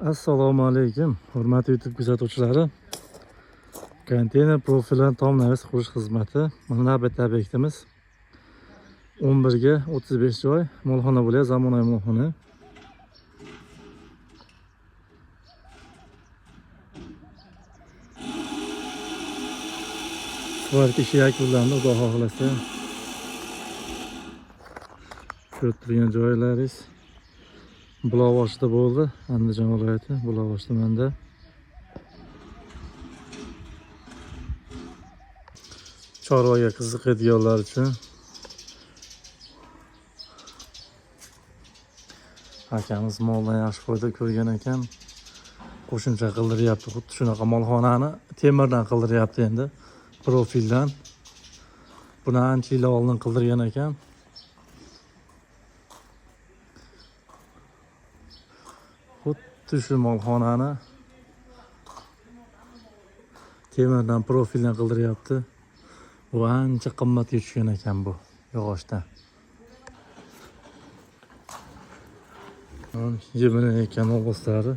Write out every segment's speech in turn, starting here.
Assalomu alaykum, hurmatli YouTube kuzatuvchilari. Konteyner profildan tom navis qurish xizmati. Mana navbatdagi obyektimiz 11 ga 35 joy molxona bo'lyapti, zamonaviy molxona. Svarka ishi yakunlandi, Xudo xohlasa. Ko'rib turgan joylaringiz Buloqboshida bo'ldi, Andijon viloyati Buloqbosh tumanida. Chorvaga qiziqadiganlar uchun akamiz moldan yaxshi foyda ko'rgan ekan. Qo'shimcha qildiryapti, xuddi shunaqa molxonani temirdan qildiryapti endi, profildan. Buni ancha yil oldin qildirgan ekan. Xuddi shu molxonani temirdan, profildan qildiryapti. Bu ancha qimmatga tushgan ekan bu yog'ochdan. Yemini ekan og'izlari.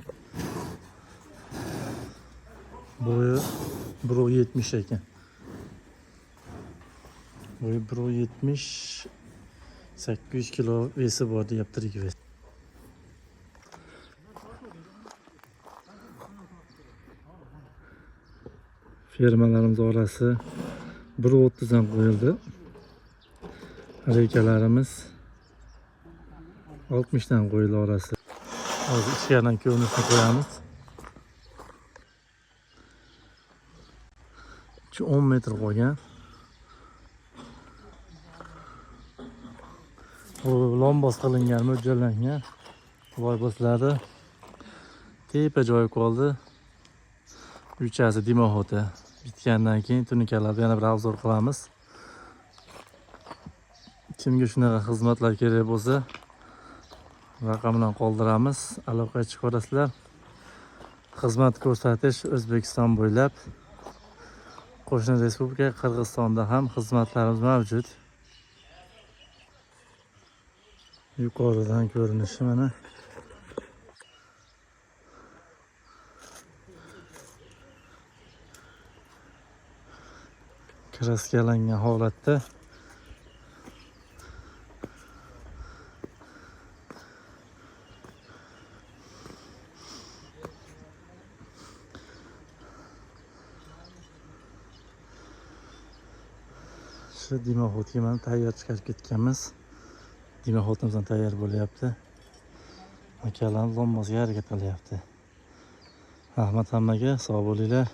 Bo'yi 1,70 ekan. Bo'yi 1,70, 800 kilo vesi bor deyapti, tirik ves. Fermalarimiz orasi 1,30 dan qo'yildi. Reykalarimiz 60 dan qo'yildi orasi. Hozir ichkaridan ko'rinishini qo'yamiz. Shu 10 metr qolgan. Bu lombos qilingan, mo'ljallangan. Loy bosiladi. Tepa joyi qoldi. Uychasi dimoxota. Bitgandan keyin tunikalarni yana bir obzor qilamiz. Kimga shunaqa xizmatlar kerak bo'lsa, raqamdan qoldiramiz. Aloqaga chiqarasizlar. Xizmat ko'rsatish O'zbekiston bo'ylab, qo'shni respublika Qirg'izistonda ham xizmatlarimiz mavjud. Yuqoridan ko'rinishi mana. Kraskalangan holatda. Shu dimoxodga mana tayyor chiqarib ketganmiz. Dimoxodimiz ham tayyor bo'lyapti. Akalarimiz lombosga harakat qilyapti. Rahmat hammaga, sog' bo'linglar.